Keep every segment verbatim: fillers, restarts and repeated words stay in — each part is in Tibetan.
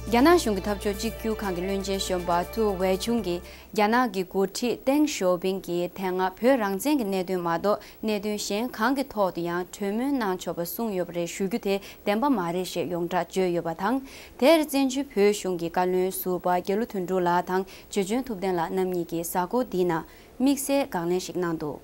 རྒྱ་ནག་གཞུང་གི་འཐབ་ཕྱོགས་གཅིག་གྱུར་ཁང་གི་བློན་ཆེན་གཞོན་པ་ཀྲུའུ་ཝེ་ཆུང་གིས། རྒྱ་ནག་གི་འགོ་ཁྲིད་ཏེང་ཞའོ་ཕིང་གིས་དེ་སྔ་བོད་རང་བཙན་གྱི་གནད་དོན་མ་གཏོགས་གནད་དོན་གཞན་གང་གི་ཐོག་ཏུ་ཡང་གྲོས་མོལ་གནང་ཆོག་པ་གསུངས་ཡོད་པ་རེད་ཞུ་རྒྱུ་དེ་བདེན་པ་མ་རེད་ཞེས་ཡོངས་གྲགས་བརྗོད་ཡོད་པ་དང་། དེར་བཙན་བྱོལ་བོད་གཞུང་གི་བཀའ་བློན་ཟུར་པ་རྒྱ་ལོ་དོན་གྲུབ་ལགས་དང་ཇོ་ཆུན་ཐུབ་བསྟན་ལགས་རྣམ་གཉིས་ཀྱིས་གཟའ་འཁོར་འདིའི་ནང་དམིགས་བསལ་དགག་ལན་ཞིག་གནང་འདུག་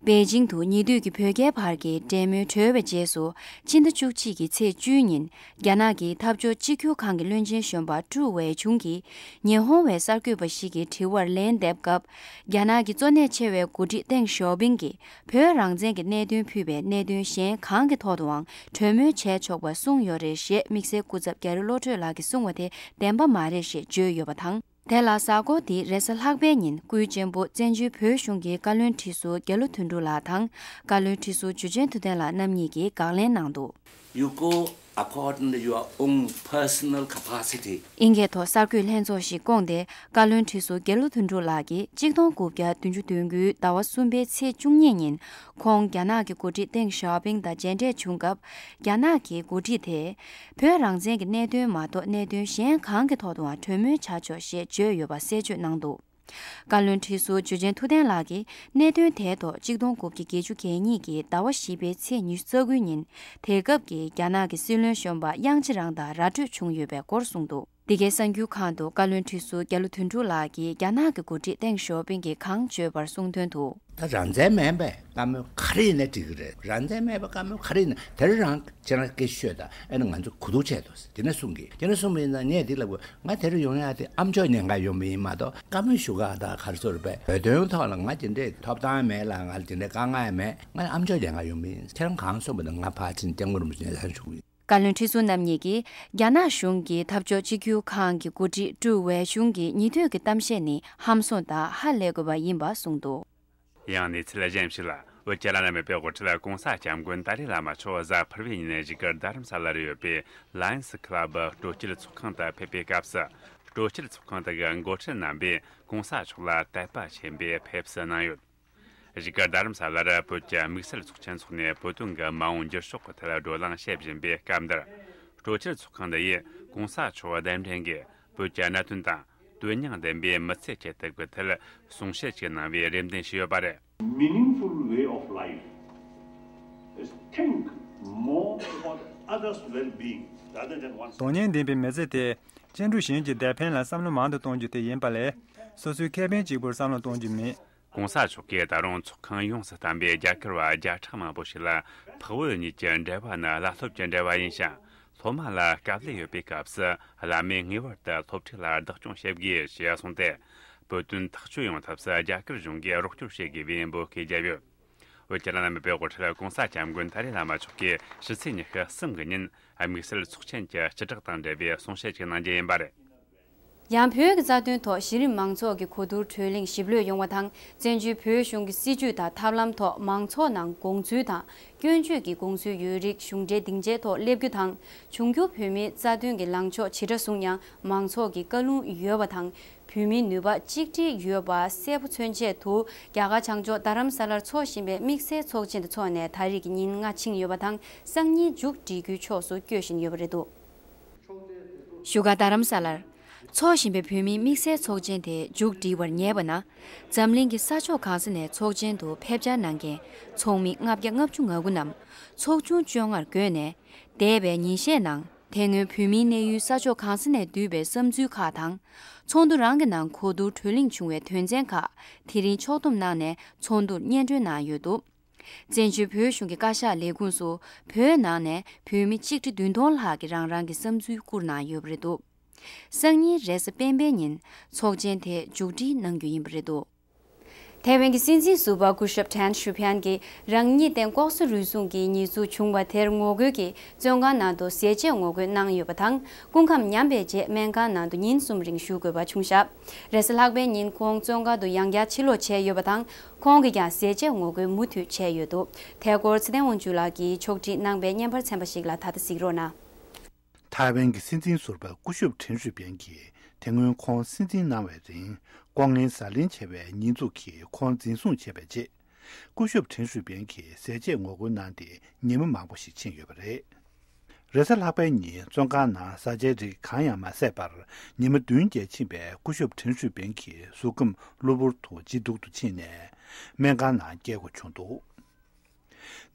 པེ་ཅིང་དུ་ཉེ་དུས་ཀྱི་བོད་རྒྱའི་བར་གྱི་འབྲེལ་མོལ་གྲོལ་བའི་རྗེས་སུ། ཕྱི་ཟླ་བཅུ་གཅིག་གི་ཚེས་བཅུའི་ཉིན། རྒྱ་ནག་གི་འཐབ་ཕྱོགས་གཅིག་གྱུར་ཁང་གི་བློན་ཆེན་གཞོན་པ་ཀྲུའུ་ཝེ་ཆུང་གིས། ཉི་ཧོང་བའི་གསར་འགོད་པ་ཞིག་གི་དྲི་བར་ལན་འདེབས་སྐབས། རྒྱ་ནག་གི་གཙོ་གནད་ཆེ་བའི་འགོ་ཁྲིད་ཏེང་ཞའོ་ཕིང་གིས། བོད་རང་བཙན་གྱི་གནད་དོན་ཕུད་པའི་གནད་དོན་གཞན་གང་གི་ཐོག་ཏུའང་གྲོས་མོལ་བྱས་ཆོག་པ་གསུངས་ཡོད་རེད་ཞེས། དམིགས་བསལ་སྐུ་ཚབ་རྒྱ་རི་བློ་གྲོས་ལགས་ཀྱིས་གསུངས་པ་དེ་བདེན་པ་མ་རེད་ཞེས་བརྗོད་ཡོད་པ་དང་། དེ་ལ་གཟའ་འཁོར་འདིའི་རེས་གཟའ་ལྷག་པའི་ཉིན། སྐུའི་གཅེན་པོ་བཙན་བྱོལ་བོད་གཞུང་གི་བཀའ་བློན་ཁྲི་ཟུར་རྒྱ་ལོ་དོན་གྲུབ་ལགས་དང་། བཀའ་བློན་ཁྲི་ཟུར་ཇོ་ཆུན་ཐུབ་བསྟན་ལགས་རྣམ་གཉིས་ཀྱིས་དགག་ལན་གནང་འདུག You go according to your own personal capacity. ཨིན་སྐད་ཐོག་གསར་འགོད་ལྷན་ཚོགས་ཤིག་བསྐོངས་ཏེ། བཀའ་བློན་ཁྲི་ཟུར་རྒྱ་ལོ་དོན་གྲུབ་ལགས་ཀྱིས་གཅིག་སྟོང་དགུ་བརྒྱ་བདུན་ཅུ་དོན་དགུའི་ཟླ་བ་གསུམ་པའི་ཚེས་བཅུ་གཉིས་ཉིན། ཁོང་རྒྱ་ནག་གི་འགོ་ཁྲིད་ཏེང་ཞའོ་ཕིང་དང་མཇལ་འཕྲད་བྱུང་སྐབས། རྒྱ་ནག་གི་འགོ་ཁྲིད་དེས། བོད་རང་བཙན་གྱི་གནད་དོན་མ་གཏོགས་གནད་དོན་གཞན་གང་གི་ཐོག་ཏུའང་གྲོས་མོལ་བྱ་ཆོག་ཞེས་བརྗོད་ཡོད་པ་གསལ་བརྗོད་གནང་འདུག་བཀའ་བློན་ཁྲི་ཟུར་ཇོ་ཆུན་ཐུབ་བསྟན་ལགས་ཀྱིས་གནད་དོན་དེའི་ཐོག་གཅིག་སྟོང་དགུ་བརྒྱ་བརྒྱད་ཅུ་གྱ་གཉིས་ཀྱི་ཟླ་བ་བཞི་པའི་ཚེས་ཉི་ཤུ་རྩ་དགུའི་ཉིན། དེ་སྐབས་ཀྱི་རྒྱ་ནག་གི་སྲིད་བློན་གཞོན་པ་དབྱང་ཅི་རང་དང་ར་སྤྲོད་བྱུང་ཡོད་པའི་སྐོར་གསུངས་འདུག་འདི་གའི་གསར་འགྱུར་ཁང་དུ་བཀའ་བློན་ཁྲི་ཟུར་རྒྱ་ལོ་དོན་གྲུབ་ལགས་ཀྱིས་རྒྱ་ནག་གི་འགོ་ཁྲིད་ཏེང་ཞའོ་ཕིང་གིས་གང་བརྗོད་པར་གསུངས་དོན་དུ། ད་རང་བཙན་མེད་པའི་བཀའ་མོལ་ག་རེ་ཡིན་ན་འགྲིག་གི་རེད། རང་བཙན་མེད་པའི་བཀའ་མོལ་ག་རེ་ཡིན་ན་དེར་རང་ཁྱེད་རང་སྐད་ཆ་ཤོད་དང་། ཨེ་ན་ང་ཚོ་གོ་བསྡུར་བྱས་འདུག་དེ་ནས་གསུང་གི། དེ་ནས་གསུང་བ་ཡིན་ན་ངས་འདི་ལབ་དགོས། ང་དེར་ཡོང་ཡག་དེ་ཨ་མཆོག་ཉེན་ཁ་ཡོང་བ་ཡིན་མ་གཏོགས། བཀའ་མོལ་ཞུ་ག་ད་ག་རེ་ཟེར་བས། བོད་དོན་ཐོག་ལ་ང་དེ་འདྲའི་ཐོབ་ཐང་མེད་ལ། ང་དེ་འདྲའི་དཀའ་ངལ་མེད། ང་ཨ་མཆོག་ཉེན་ཁ་ཡོང་བ་ཡིན། ཁྱེད་རང་གང་གསུངས་པ་དང་ང་ཕར་ཕྱིན་སྐྱབས་མགོན་རིན་པོ་ཆེ་ལ་ཞུ་གི་ཡིན། བཀའ་བློན་ཁྲི་ཟུར་རྣམ་གཉིས་ཀྱིས། རྒྱ་ནག་གཞུང་གི་འཐབ་ཕྱོགས་གཅིག་གྱུར་ཁང་གི་འགོ་ཁྲིད་ཀྲུའུ་ཝེ་ཆུང་གི་ཉེ་དུས་ཀྱི་གཏམ་བཤད་ནི་ཧམ་སོང་དང་ཧ་ལས་དགོས་པ་ཡིན་པ་གསུངས་འདུག་ཡང་གནས་ཚུལ་གཞན་ཞིག་ལ། བོད་ཀྱི་བླ་ན་མེད་པའི་དབུ་ཁྲིད་༸གོང་ས་༸སྐྱབས་མགོན་ཏཱ་ལའི་བླ་མ་མཆོག་གཟའ་ཕུར་བུའི་ཉིན་བཞུགས་སྒར་རྡ་རམ་ས་ལར་ཡོད་པའི་Lions Club སྤྲོ་སྐྱིད་ཚོགས་ཁང་དུ་ཕེབས་པའི་སྐབས་སུ། སྤྲོ་སྐྱིད་ཚོགས་ཁང་དུ་གི་འགོ་ཁྲིད་རྣམ་པས་༸གོང་ས་མཆོག་ལ་དད་པ་ཆེན་པོས་ཕེབས་བསུ་གནང་ཡོད། བཞུགས་སྒར་རྡ་རམ་ས་ལར་བོད་ཀྱི་དམིགས་བསལ་ཚོགས་ཆེན་འཚོགས་ནས། བོད་དོན་གྱི་མ་འོངས་འགྱུར་ཕྱོགས་ཀྱི་ཐད་བགྲོ་གླེང་བྱེད་བཞིན་པའི་སྐབས་འདིར། སྤྲོ་སྐྱིད་ཚོགས་ཁང་འདི་ཡིས་༸གོང་ས་མཆོག་གདན་འདྲེན་གྱིས་བོད་ཀྱི་གནད་དོན་དང་དོན་སྙིང་ལྡན་པའི་མི་ཚེ་སྐྱེལ་ཐབས་ཀྱི་ཐད་གསུང་བཤད་ཅིག་གནང་བའི་རེ་འདུན་ཞུས་ཡོད་པ་རེད། Meaningful way of life is think more about others' well-being rather than one's. དོན་སྙིང་ལྡན་པའི་མི་ཚེ་དེ། སྐྱེ་འགྲོ་གཞན་གྱི་བདེ་ཕན་ལ་བསམ་བློ་མང་དུ་གཏོང་རྒྱུ་དེ་ཡིན་པ་ལས། སོ་སོའི་ཁེ་ཕན་གཅིག་པུར་བསམ་བློ་གཏོང་རྒྱུ་མིན། ༸གོང་ས་མཆོག་གིས་ད་རུང་ཚོགས་ཁང་ཡོངས་སུ་བསྟན་པའི་རྒྱ་གར་བ་བརྒྱ་ཕྲག་མང་པོ་ཞིག་ལ། འཕགས་བོད་གཉིས་ཀྱི་འབྲེལ་བ་ནི་བླ་སློབ་ཀྱི་འབྲེལ་བ་ཡིན་ཞིང་། སློབ་མ་ལ་དཀའ་ལས་ཡོད་པའི་སྐབས་སུ། བླ་མས་ངེས་པར་དུ་སློབ་ཕྲུག་ལ་བདག་སྐྱོང་བྱེད་དགོས་ཞེས་གསུངས་ཏེ། བོད་དོན་ཐག་གཅོད་ཡོང་ཐབས་སུ་རྒྱ་གར་གཞུང་གིས་རོགས་སྐྱོར་བྱེད་དགོས་པའི་འབོད་སྐུལ་བརྒྱབ་ཡོད། བོད་ཀྱི་བླ་ན་མེད་པའི་དབུ་ཁྲིད་༸གོང་ས་༸སྐྱབས་མགོན་ཏཱ་ལའི་བླ་མ་མཆོག་གིས་ཕྱི་ཚེས་ཉི་ཤུ་གསུམ་གྱི་ཉིན་དམིགས་བསལ་ཚོགས་ཆེན་གྱི་སྤྱི་བསྒྲགས་དང་འབྲེལ་བའི་གསུང་བཤད་ཅིག་གནང་རྒྱུ་ཡིན་པ་རེད། ཡང་བོད་ཀྱི་རྩ་དོན་ཐོག་གཞི་རིམ་མང་ཚོགས་ཀྱི་གོ་བསྡུར་གྲོས་གླེང་ཞིབ་ལྷོད་ཡོང་བ་དང་། བཙན་བྱོལ་བོད་གཞུང་གི་སྲིད་བྱུས་དང་ཐབས་ལམ་ཐོག་མང་ཚོགས་ནང་དགོངས་ཚུལ་དང་། སྐྱོན་བརྗོད་ཀྱི་དགོངས་ཚུལ་ཡོད་རིགས་གཞུང་འབྲེལ་སྡིངས་ཆའི་ཐོག་སླེབས་རྒྱུ་དང་། འབྱུང་འགྱུར་བོད་མིའི་རྩ་དོན་གྱི་ལངས་ཕྱོགས་ཇི་འདྲ་བཟུང་ཡང་མང་ཚོགས་ཀྱི་བཀའ་ལུང་ཡོད་པ་དང་། བོད་མིའི་ནུས་པ་གཅིག་སྒྲིལ་ཡོད་པ་གསལ་པོ་མཚོན་ཆེད་དུ། རྒྱ་གར་བྱང་ཕྱོགས་རྡ་རམ་ས་ལར་འཚོགས་བཞིན་པའི་དམིགས་བསལ་ཚོགས་ཆེན་དེ་འཚོགས་ནས་ད་རེས་ཀྱི་ཉིན་ལྔ་ཕྱིན་ཡོད་པ་དང་། སང་ཉིན་མཇུག་སྒྲིལ་རྒྱུའི་ཕྱོགས་སུ་བསྐྱོད་བཞིན་ཡོད་པ་རེད་འདུག་བཞུགས་སྒར་རྡ་རམ་ས་ལར་འཚོགས་བཞིན་པའི་བོད་མིའི་དམིགས་བསལ་ཚོགས་ཆེན་དེ་མཇུག་སྒྲིལ་བར་ཉེ་བ་ན། འཛམ་གླིང་གི་ས་ཕྱོགས་གང་ས་ནས་ཚོགས་ཆེན་དུ་ཕེབས་འཆར་གནང་མཁན་ཚོགས་མི་ལྔ་བརྒྱ་ལྔ་བཅུ་ང་དགུ་རྣམས་ཚོགས་ཆུང་བཅོ་ལྔར་བགོས་ནས། འདས་པའི་ཉིན་ཤས་ནང་དེ་སྔོན་བོད་མིའི་གནས་ཡུལ་ས་ཕྱོགས་གང་ས་ནས་བསྡུས་པའི་བསམ་ཚུལ་ཁག་དང་། ཚོགས་འདུ་རང་གི་ནང་གོ་བསྡུར་གྲོས་གླེང་བྱུང་བའི་དོན་ཚན་ཁག་དེ་རིང་ཕྱོགས་བསྡོམས་གནང་ནས་ཚོགས་འདུར་སྙན་སྒྲོན་གནང་ཡོད་འདུག་བཙན་བྱོལ་བོད་གཞུང་གི་བཀའ་ཤག་ལས་ཁུངས་སུ་བོད་ནང་ནས་བོད་མི་ཆིག་ཁྲི་བདུན་སྟོང་ལྷག་གིས་རང་རང་གི་བསམ་ཚུལ་བསྐུར་གནང་ཡོད་པ་རེད་འདུག་སང་ཉིན་རེས་གཟའ་སྤེན་པའི་ཉིན་ཚོགས་ཆེན་དེ་མཇུག་སྒྲིལ་གནང་རྒྱུ་ཡིན་པ་རེད་འདུག་ཐའེ་ཝན་གྱི་སྲིད་འཛིན་ཟུར་པ་སྐུ་ཞབས་ཁྲེན་ཞུ་ཕན་གྱིས་རང་ཉིད་སྟེང་ལྐོག་ཟ་རུལ་སུངས་ཀྱི་ཉེས་འཛུགས་བྱུང་བ་དེར་ངོ་རྒོལ་གྱིས་བཙོན་ཁང་ནང་དུ་ཟས་བཅད་ངོ་རྒོལ་གནང་ཡོད་པ་དང་། སྐུ་ཁམས་ཉམས་པའི་རྗེས་སྨན་ཁང་ནང་དུ་ཉིན་གསུམ་རིང་བཞུགས་དགོས་པ་བྱུང་བཞག་རེས་གཟའ་ལྷག་པའི་ཉིན་ཁོང་བཙོན་ཁང་དུ་ཡང་བསྐྱར་ཕྱིར་ལོག་བྱས་ཡོད་པ་དང་། ཁོང་གིས་ཀྱང་ཟས་བཅད་ངོ་རྒོལ་མུ་མཐུད་བྱས་ཡོད་འདུག་དེ་སྐོར་ཚེ་བརྟན་དབང་ཕྱུག་ལགས་ཀྱིས་ཕྱོགས་སྒྲིག་གནང་བའི་བརྙན་པར་ཚན་པ་ཞིག་ལ་ད་ལྟ་གཟིགས་རོགས་གནང་། ཐའེ་ཝན་གྱི་སྲིད་འཛིན་ཟུར་པ་སྐུ་ཞབས་ཁྲེན་ཧྲུས་པན་གྱིས་དེ་སྔོན་ཁོང་སྲིད་འཛིན་གནང་བའི་རིང་ལྐོག་རྔན་ཟ་ལེན་བྱས་པའི་ཉེས་འཛུགས་ཀྱིས་ཁོང་འཛིན་བཟུང་བྱས་པའི་རྗེས། སྐུ་ཞབས་ཁྲེན་ཧྲུས་པན་གྱིས་ཟས་བཅད་ངོ་རྒོལ་གནང་སྟེ་ཉིན་མོ་མང་པོ་ཞིག་ཕྱིན་ཡོད་པ་རེད། རེས་གཟའ་ལྷག་པའི་ཉིན་བཙོན་ཁང་ནང་བཟའ་བཅའི་རིགས་གང་ཡང་མ་ཟས་པར་ཉི་མ་བདུན་བརྒྱད་ཕྱིན་པའི་སྐུ་ཞབས་ཁྲེན་ཧྲུས་པེན་གྱི་གཟུགས་ཁམས་གློ་བུར་དུ་ཇེ་སྡུག་ཏུ་ཕྱིན་ནས་སྨན་ཁང་ནང་བསྐྱལ་དགོས་བྱུང་འདུག།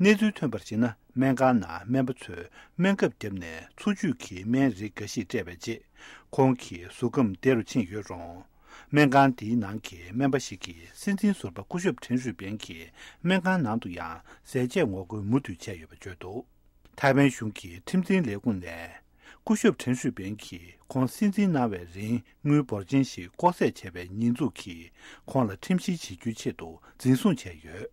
གནས་ཚུལ་ཐོན་པར་གཞིགས་ན། སྨན་ཁང་ནང་སྨན་པ་ཚོས་སྨན་ཁབ་བརྒྱབ་ནས་འཚོ་བཅུད་ཀྱི་སྨན་རིགས་འགའ་ཞིག་སྤྲད་པའི་རྗེས། ཁོང་གི་གཟུགས་ཁམས་བདེ་རུ་ཕྱིན་ཡོད་རུང་། སྨན་ཁང་འདིའི་ནང་གི་སྨན་པ་ཞིག་གིས་སྲིད་འཛིན་ཟུར་པ་སྐུ་ཞབས་ཁྲེན་ཧྲུས་པེན་གྱིས་སྨན་ཁང་ནང་དུ་ཡང་ཟས་བཅད་ངོ་རྒོལ་མུ་མཐུད་བྱས་ཡོད་པ་བརྗོད་འདུག། ཐའེ་ཝན་གཞུང་གི་ཁྲིམས་འཛིན་ལས་ཁུངས་ནས། སྐུ་ཞབས་ཁྲེན་ཧྲུས་པེན་གྱིས་ཁོང་སྲིད་འཛིན་གནང་བའི་རིང་དངུལ་འབོར་ཆེན་ཞིག་ལྐོག་ཟ་བྱས་པའི་ཉེས་འཛུགས་ཀྱིས་ཁོང་ལ་ཁྲིམས་བཤེར་བྱེད་རྒྱུའི་ཆེད་དུ་འཛིན་བཟུང་བྱས་ཡོད།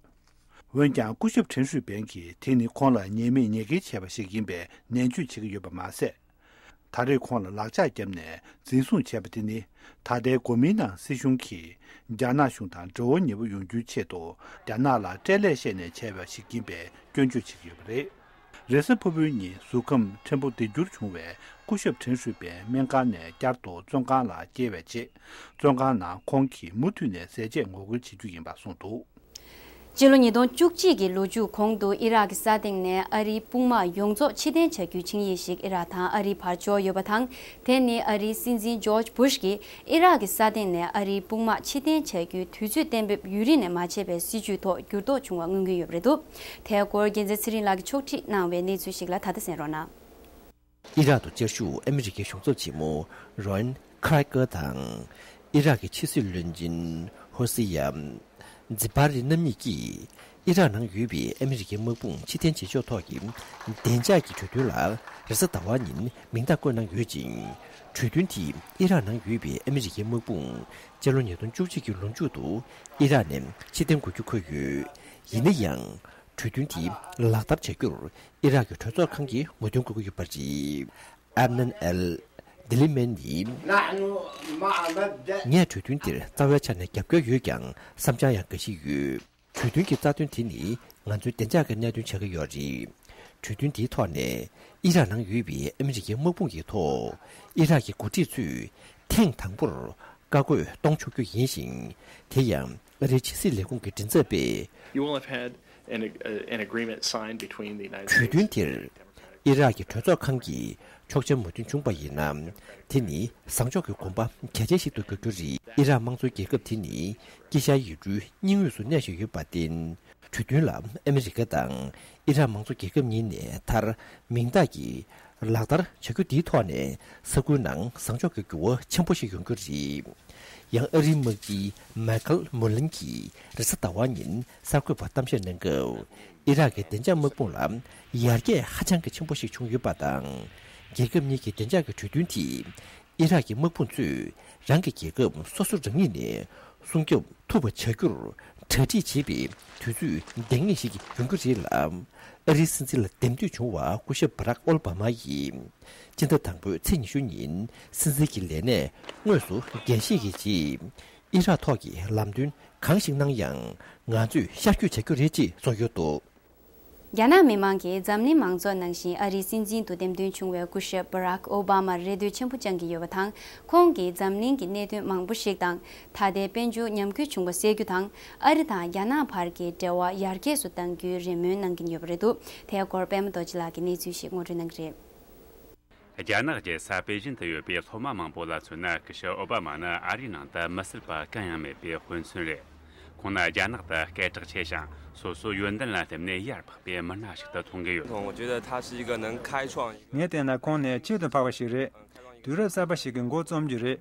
འོན་ཀྱང་། སྐུ་ཞབས་ཁྲེན་ཧྲུས་པེན་གྱིས་དེ་ནི་ཁོང་ལ་ཉེས་མེད་ཉེས་འགེལ་བྱས་པ་ཞིག་ཡིན་པའི་ནན་བརྗོད་བྱེད་ཀྱི་ཡོད་པ་མ་ཟད། ད་རེས་ཁོང་ལ་ལག་ཆ་བརྒྱབ་ནས་འཛིན་བཟུང་བྱས་པ་དེ་ནི། ད་ལྟའི་གོ་མིན་ཏང་སྲིད་གཞུང་གིས་རྒྱ་ནག་གཞུང་དང་འབྲེལ་བ་ཉེ་པོ་ཡོང་རྒྱུའི་ཆེད་དུ། རྒྱ་ནག་ལ་སྤྲད་ལད་བཤད་ནས་བྱས་པ་ཞིག་ཡིན་པའི་སྐྱོན་བརྗོད་བྱེད་ཀྱི་ཡོད་པ་རེད། རེས་གཟའ་ཕུར་བུའི་ཉིན་གཟུགས་ཁམས་ཕྲན་བུ་བདེ་འགྱུར་བྱུང་བའི་སྐུ་ཞབས་ཁྲེན་ཧྲུས་པེན་སྨན་ཁང་ནས་བསྐྱར་དུ་བཙོན་ཁང་ལ་བསྐྱལ་བའི་རྗེས། བཙོན་ཁང་ནང་ཁོང་གིས་མུ་མཐུད་ནས་ཟས་བཅད་ངོ་རྒོལ་བྱེད་རྒྱུ་ཡིན་པ་གསུངས་འདུག། སྤྱི་ལོ་ཉིས་སྟོང་བཅུ་གཅིག་གི་ལོ་མཇུག་གོང་དུ་ཨི་རག་གི་ས་སྟེང་ནས་ཨ་རིའི་དཔུང་དམག་ཡོངས་རྫོགས་ཕྱིར་འཐེན་བྱ་རྒྱུའི་ཆིངས་ཡིག་ཞིག་ཨི་རག་དང་ཨ་རིའི་བར་འཇོག་ཡོད་པ་དང་། དེ་ནི་ཨ་རིའི་སྲིད་འཛིན་ཇོརྗ་བུཤ་གིས་ཨི་རག་གི་ས་སྟེང་ནས་ཨ་རིའི་དཔུང་དམག་ཕྱིར་འཐེན་བྱ་རྒྱུའི་དུས་ཚོད་གཏན་འབེབས་ཡུན་རིང་ནས་མ་བྱས་པའི་སྲིད་ཇུས་ཐོག་འགྱུར་ལྡོག་བྱུང་བ་མངོན་གྱི་ཡོད་པ་རེད་འདུག། དེའི་སྐོར་རྒྱལ་མཚན་ཚེ་རིང་ལགས་ཀྱིས་ཕྱོགས་སྒྲིག་གནང་བའི་གནས་ཚུལ་ཞིག་ལ་ད་ལྟ་གསན་རོགས་གནང་། ཨི་རག་ཏུ་བཅའ་བཞུགས་ཨ་མི་རི་ཀའི་གཞུང་ཚབ་ཆེན་མོ་རོན་ཁྲའི་ཀར་དང་། ཨི་རག་གི་ཕྱི་སྲིད་བློན་ཆེན་ཧོ་སི་ཡ་ཛི་བྷ་རི་རྣམ་གཉིས་ཀྱིས། ཨི་རག་ནང་ཡོད་པའི་ཨ་མི་རི་ཀའི་དམག་དཔུང་ཕྱིར་འཐེན་བྱེད་ཕྱོགས་ཐོག་གི་བདེ་འཇགས་ཀྱི་གྲོས་མཐུན་ལ། རེས་གཟའ་ཟླ་བ་ཉིན་མིང་རྟགས་བཀོད་གནང་ཡོད་ཅིང་། གྲོས་མཐུན་དེས་ཨི་རག་ནང་ཡོད་པའི་ཨ་མི་རི་ཀའི་དམག་དཔུང་སྤྱི་ལོ་ཉིས་སྟོང་བཅུ་གཅིག་གི་ལོ་མཇུག་ཏུ་ཨི་རག་ནས་ཕྱིར་འཐེན་དགོས་རྒྱུ་འཁོད་ཡོད། ཡིན་ན་ཡང་། གྲོས་མཐུན་དེ་ལག་བསྟར་བྱ་རྒྱུར་ཨི་རག་གི་གྲོས་ཚོགས་ཁང་གིས་ངོ་འདུན་དགོས་ཀྱི་ཡོད་པ་རེད། ཨ་མ་ནན་ཨེལ་ལྡི་ལི་མན་ནི། ངས་གྲོས་མཐུན་འདིར་རྩ་བའི་ཆ་ནས་རྒྱབ་སྐྱོར་ཡོད་ཀྱང་། བསམ་འཆར་ཡང་འགའ་ཞིག་ཡོད། གྲོས་མཐུན་གྱི་རྩ་དོན་དེ་ནི་ང་ཚོའི་བདེ་འཇགས་ཀྱི་གནད་དོན་ཆགས་ཀྱི་ཡོད་རེད། གྲོས་མཐུན་དེའི་ཐོག་ནས་ཨི་རག་ནང་ཡོད་པའི་ཨ་མི་རི་ཀའི་དམག་དཔུང་གི་ཐོག་ཨི་རག་གི་འགོ་ཁྲིད་ཚོས་ཐེངས་དང་པོར་བཀའ་བཀོད་གཏོང་ཆོག་རྒྱུ་ཡིན་ཞིང་། དེ་ཡང་ཨ་རིའི་ཕྱི་སྲིད་ལས་ཁུངས་ཀྱི་མགྲིན་ཚབ་པས། You will have had an, uh, an agreement signed between the United States and the Democratic Republic of Congo. གྲོས་མཐུན་དེར་ཨི་རག་གི་གྲོས་ཚོགས་ཁང་གིས་ཆོག་མཆན་མོས་མཐུན་བྱུང་པ་ཡིན་ན། དེ་ནི་བཟང་ཕྱོགས་ཀྱི་གོམ་པ་གལ་ཆེན་ཞིག་ཏུ་འགྱུར་རྒྱུ་རེད། ཨི་རག་དམངས་གཙོའི་རྒྱལ་ཁབ་དེ་ནི་དཀྱིལ་ཤར་ཡུལ་གྲུའི་སྙིང་དབུས་སུ་གནས་བཞིན་ཡོད་པར་བརྟེན། གྲོས་མཐུན་ལ་ཨ་མི་རི་ཀ་དང་ཨི་རག་དམངས་གཙོ་རྒྱལ་ཁབ་གཉིས་ནས་མཐར་མིང་རྟགས་ཀྱི་ལག་བསྟར་བྱ་རྒྱུ་འདིའི་ཐོག་ནས་ས་ཁུལ་ནང་བཟང་ཕྱོགས་ཀྱི་འགྱུར་བ་ཆེན་པོ་ཞིག་ཡོང་རྒྱུ་རེད། ཡང་ཨ་རིའི་དམག་སྤྱི་མའི་ཁལ་མུ་ལིན་གྱིས་རེས་གཟའ་ཟླ་བ་ཉིན་གསར་འགོད་པར་གཏམ་བཤད་གནང་སྐབས། ཨི་རག་གི་བདེ་འཇགས་དམག་དཔུང་ལ་ཡར་རྒྱས་ཧ་ཅང་གི་ཆེན་པོ་ཞིག་བྱུང་ཡོད་པ་དང་། རྒྱལ་ཁབ་གཉིས་ཀྱི་བདེ་འཇགས་ཀྱི་གྲོས་མཐུན་དེས། ཨི་རག་གི་དམག་དཔུང་ཚོས་རང་གི་རྒྱལ་ཁབ་སོ་སོ་རང་ཉིད་ནས་སྲུང་སྐྱོབ་ཐུབ་པ་བྱ་རྒྱུར་གྲ་སྒྲིག་བྱེད་པའི་དུས་ཚོད་ལྡང་ངེས་ཤིག་ཡོང་རྒྱུ་རེད་ལ། ཨ་རིའི་སྲིད་འཛིན་ལ་འདེམས་ཐོན་བྱུང་བ་སྐུ་ཞབས་བྷ་རག་ཨོ་བྷ་མ་ཡིས་སྤྱི་ཟླ་དང་པོའི་ཚེས་ཉི་ཤུ་ཉིན་སྲིད་འཛིན་གྱི་ལས་གནས་དངོས་སུ་འགན་བཞེས་ཀྱི་རྗེས། ཨི་རག་ཐོག་གི་ལམ་སྟོན་གང་ཞིག་གནང་ཡང་ང་ཚོས་ཤར་བསྐྱོད་བྱ་རྒྱུ་རེད་ཅེས་གསུངས་ཡོད་འདུག། རྒྱ་ནག་མི་མང་གིས་འཛམ་གླིང་མང་ཚོགས་ནང་བཞིན་ཨ་རིའི་སྲིད་འཛིན་དུ་འདེམས་ཐོན་བྱུང་བའི་སྐུ་ཞབས་བྷ་རག་ཨོ་བྷ་མར་རེ་ལྟོས་ཆེན་པོ་བཅངས་ཀྱི་ཡོད་པ་དང་། ཁོང་གིས་འཛམ་གླིང་གི་གནད་དོན་མང་པོ་ཞིག་དང་། ད་ལྟའི་དཔལ་འབྱོར་ཉམས་རྒུད་བྱུང་བ་སེལ་རྒྱུ་དང་། ཨ་རི་དང་རྒྱ་ནག་བར་གྱི་འབྲེལ་བ་ཡར་རྒྱས་སུ་གཏང་རྒྱུའི་རེ་སྨོན་གནང་གིན་ཡོད་པ་རེད་འདུག། དེའི་སྐོར་པད་མ་རྡོ་རྗེ་ལགས་ཀྱིས་གནས་ཚུལ་ཞིག་ངོ་སྤྲོད་གནང་གི་རེད། རྒྱ་ནག་རྒྱལ་ས་པེ་ཅིན་དུ་ཡོད་པའི་སློབ་མ་མང་པོ་ལ་མཚོན་ན། སྐུ་ཞབས་ཨོ་བྷ་མ་ནི་ཨ་རིའི་ནང་དུ་མི་སྲིད་པ་གང་ཡང་མེད་པའི་དཔེ་མཚོན་རེད། ཁོང་ནི་རྒྱ་ནག་ཏུ་སྐད་གྲགས་ཆེ་ཞིང་། སོ་སོའི་ཡོན་ཏན་ལ་བརྟེན་ནས་ཡར་འཕགས་པའི་མི་སྣ་ཞིག་ཏུ་མཐོང་གི་ཡོད། 我觉得他是一个能开创 ངས་བལྟས་ན་ཁོང་ནི་ཁྱད་དུ་འཕགས་པ་ཞིག་རེད། དུས་རབས་གསར་པ་ཞིག་གི་འགོ་རྩོམ་རྒྱུ་རེད།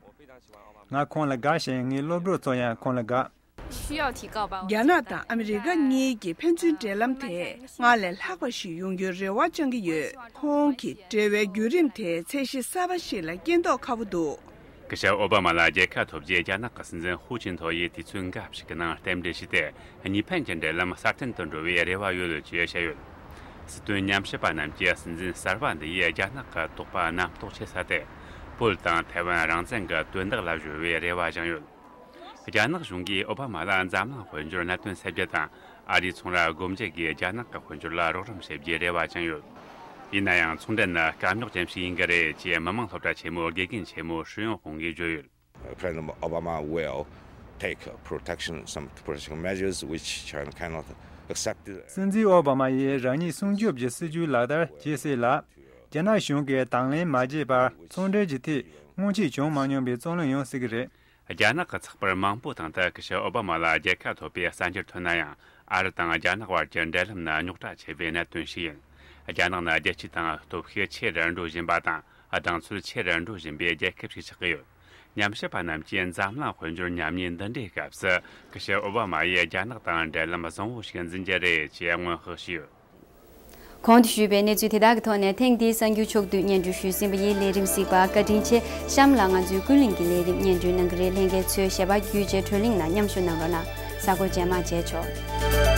ང་ཁོང་ལ་དགའ་ཞིང་། ངའི་སློབ་གྲོགས་ཚོ་ཡང་ཁོང་ལ་དགའ། 需要提高吧། 我觉得 རྒྱ་ནག་དང་ཨ་མི་རི་ཀ་གཉིས་ཀྱི་ཕན་ཚུན་འབྲེལ་ལམ་དེ་སྔར་ལས་ལྷག་པ་ཞིག་ཡོང་རྒྱུའི་རེ་བ་བཅངས་ཀྱི་ཡོད། ཁོང་གི་འབྲེལ་བའི་བརྒྱུད་རིམ་དེ་ཚད་གཞི་གསར་པ་ཞིག་ལ་སྐྱེལ་མདོག་ཁ་པོ་འདུག། སྐུ་ཞབས་ཨོ་བྷ་མ་ལ་རྒྱལ་ཁ་ཐོབ་རྗེས། རྒྱ་ནག་གི་སྲིད་འཛིན་ཧུའུ་ཅིན་ཐའོ་ཡིས་དུས་ཚོད་འགའ་ཞིག་གི་ནང་རྟེན་འབྲེལ་ཞུས་ཏེ། གཉིས་ཕན་གྱི་འབྲེལ་ལམ་སྲ་བརྟན་དུ་འགྲོ་བའི་རེ་བ་ཡོད་ཅེས་བཤད་ཡོད། སྲིད་དོན་ཉམས་ཞིབ་པ་རྣམས་ཀྱིས་སྲིད་འཛིན་གསར་པ་འདི་ཡིས་རྒྱ་ནག་གི་དོགས་པ་རྣམ་རྟོག་ཆེ་ས་དེ། བོད་དང་ཐའེ་ཝན་རང་བཙན་གྱི་དོན་དག་ལ་གཞོལ་བའི་རེ་བ་བཅངས་ཡོད། རྒྱ་ནག་གཞུང་གིས་ཨོ་བྷ་མ་ལ་འཛམ་གླིང་དཔལ་འབྱོར་གནད་དོན་སེལ་རྒྱུ་དང་། ཨ་རིའི་ཚོང་ར་སྒོ་འབྱེད་ཀྱིས་རྒྱ་ནག་གི་དཔལ་འབྱོར་ལ་རོགས་རམ་བྱེད་རྒྱུའི་རེ་བ་བཅངས་ཡོད། ཡིན་ན་ཡང་། ཚོང་འབྲེལ་ནི་དཀའ་རྙོག་ཅན་ཞིག་ཡིན་གྱི་རེད་ཅེས་མི་དམངས་སློབ་གྲྭ་ཆེན་མོའི་དགེ་རྒན་ཆེན་མོ་ཧྲི་ཡོང་ཧོང་གིས་བརྗོད་ཡོད། President Obama will take protection, some protection measures which China cannot accept. སྲིད་འཛིན་ཨོ་བྷ་མ་ཡིས་རང་ཉིད་སྲུང་སྐྱོབ་ཀྱི་སྲིད་ཇུས་ལག་བསྟར་བྱེད་སྲིད་ལ། རྒྱ་ནག་གཞུང་གིས་དང་ལེན་མ་བྱས་པར་ཚོང་འབྲེལ་གྱི་ཐད་སྔོན་ཆད་བྱུང་མ་མྱོང་པའི་རྩོད་གླེང་ཡོང་སྲིད་ཀྱི་རེད། རྒྱ་ནག་གི་ཚགས་པར་མང་པོའི་སྟེང་དུ་སྐུ་ཞབས་ཨོ་བྷ་མ་ལ་རྒྱལ་ཁ་ཐོབ་པའི་གསར་འགྱུར་ཐོན་ན་ཡང་། ཨ་རི་དང་རྒྱ་ནག་བར་གྱི་འབྲེལ་ལམ་ནི་རྙོག་དྲ་ཆེ་བའི་གནད་དོན་ཞིག་ཡིན། རྒྱ་ནག་ནི་རྒྱལ་སྤྱི་དང་སྟོབས་ཤུགས་ཆེ་རུ་འགྲོ་བཞིན་པ་དང་། གདེང་ཚོད་ཆེ་རུ་འགྲོ་བཞིན་པའི་རྒྱལ་ཁབ་ཞིག་ཆགས་ཀྱི་ཡོད། ཉམས་ཞིབ་པ་རྣམས་ཀྱིས་འཛམ་གླིང་དཔལ་འབྱོར་ཉམས་ཉེས་འདི་འདྲའི་སྐབས་སུ། སྐུ་ཞབས་ཨོ་བྷ་མ་ཡིས་རྒྱ་ནག་དང་འབྲེལ་ལམ་བཟང་བོ་ཞིག་འཛིན་རྒྱུ་རེད་ཅེས་སྔོན་དཔག་བྱས་ཡོད། གོང་དུ་ཞུས་པའི་གནས་ཚུལ་དེ་དག་གི་ཐོག་ནས་ཐེངས་འདིའི་གསར་འགྱུར་ཕྱོགས་བསྡུས་སྙན་སྒྲོན་ཞུས་ཟིན་པ་ཡིན། ལས་རིམ་གཟིགས་པ་བཀའ་དྲིན་ཆེ། གཤམ་ལ་ང་ཚོའི་ཀུན་གླེང་གི་ལས་རིམ་སྙན་སྒྲོན་གནང་གི་རེད། ལྷན་རྒྱས་ཚོས་ཞལ་པར་བརྒྱུད་བྱས་བགྲོ་གླེང་ནང་མཉམ་ཞུགས་གནང་རོགས་གནང་། གཟའ་འཁོར་རྗེས་མ་མཇལ་ཆོག།